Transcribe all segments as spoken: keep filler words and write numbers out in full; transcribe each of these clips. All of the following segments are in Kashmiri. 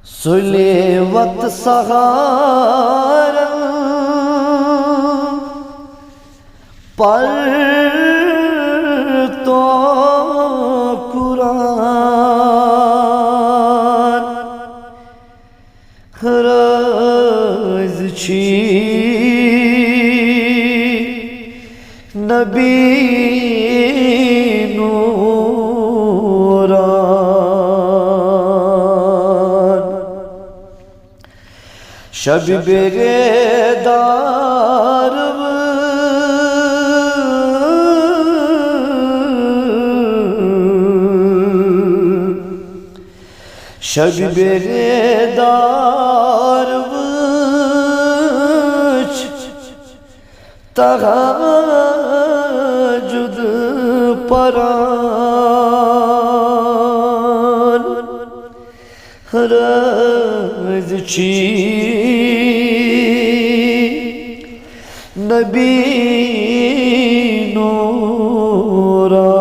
سُلے وقت سحارن پر تو قرآن رٲضۍ چھی نبی نوران۔ شب بیدار وٕچھ، شب بیدار وٕچھ، تہجد پران رٲضۍ چھی نبی نوران۔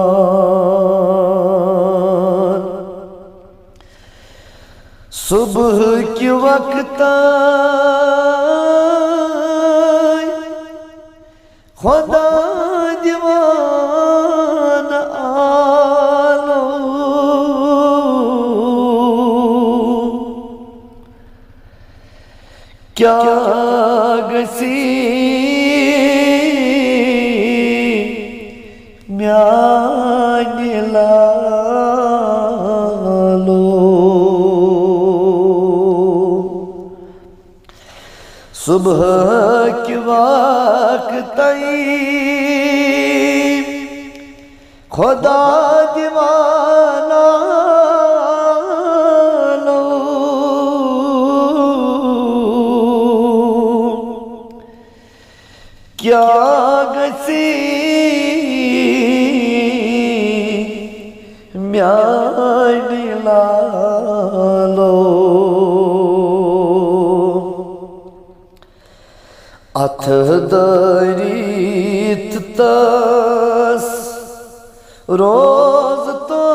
صبح کہِ وقتہٕ خدا دِوان آلو، کیٛاہ گژھی میانہِ لالو؟ صبح کہِ وقتَے خدا دِوان آلو، کیٛاہ گژھی میانہِ لالو؟ اَتھٕ دٲرِتھ تَس روزٕ تو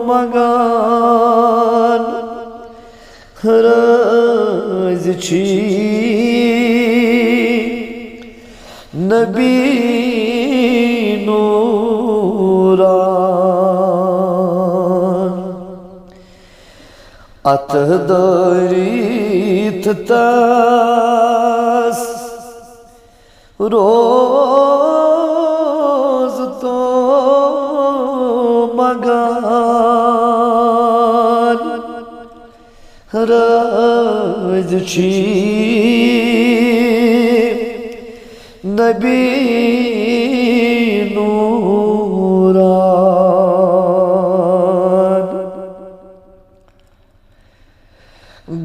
منٛگان رٲضۍ چھی نبی نوران۔ اَتھٕ دٲرِتھ تَس روزٕ تو منٛگان رٲضۍ چھی نبی نوران۔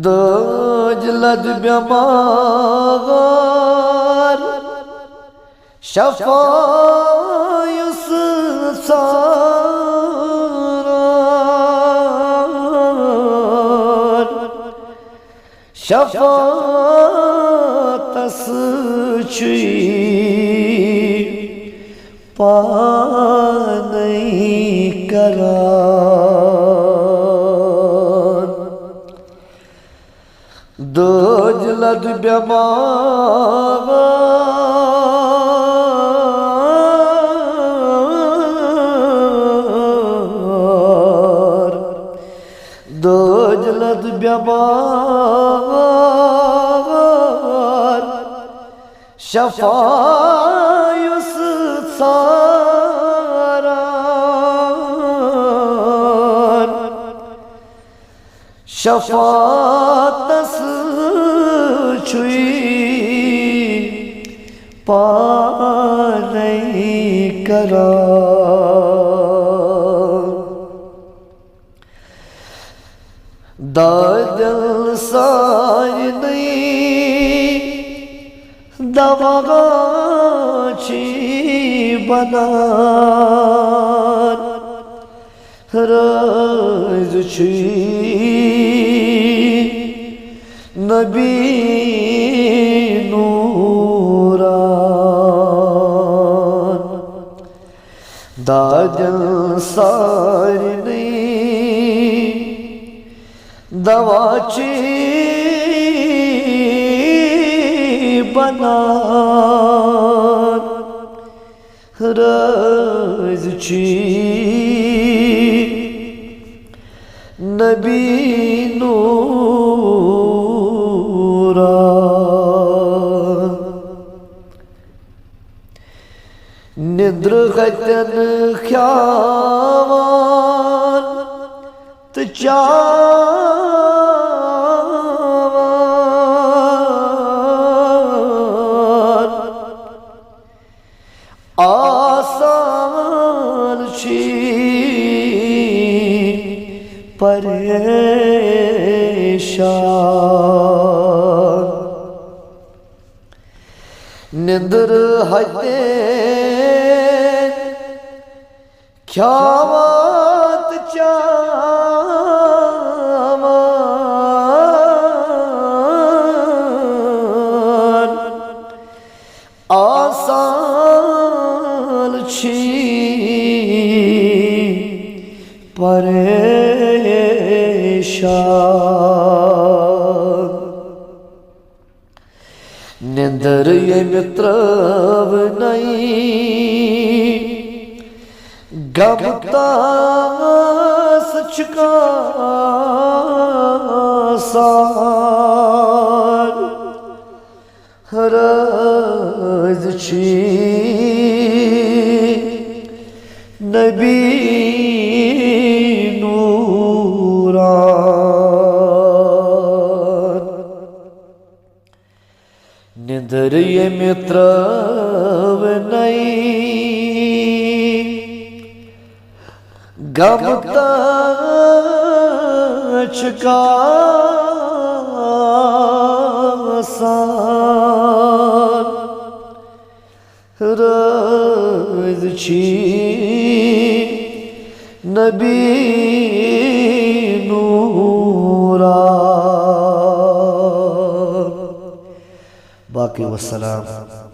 دٲج لد بٮ۪مار شفا یُس ژاران، شفاعتس چھُے پانے کران۔ دٲج لد بٮ۪مار، دٲج لد بٮ۪مار، شفا یُس ژاران، شفاعتس چھُے پانے کران۔ دادٮ۪ن سارنٕے دوا چھی بنان، رٲضۍ چھُے نبی نوران۔ دادٮ۪ن سارنٕے دوا چی بنان، رٲضۍ چی نبی نورا۔ نِندرٕ ہتٮ۪ن کھیاوان تہٕ چاوان آسان چھی پریشان۔ نِندرٕ ہتٮ۪ن کھیاوان تہٕ چاوان آسان چھی پریشان۔ نِندٕر ییٚمہِ ترٲونَے، غم تاس چھُ کاسان۔ رٲضۍ چھی نبی نوران۔ نِندٕر ییٚمہِ ترٲونَے، غم تاس چھُ کاسان۔ رٲضۍ چھی نبی نورا۔ باقی والسلام۔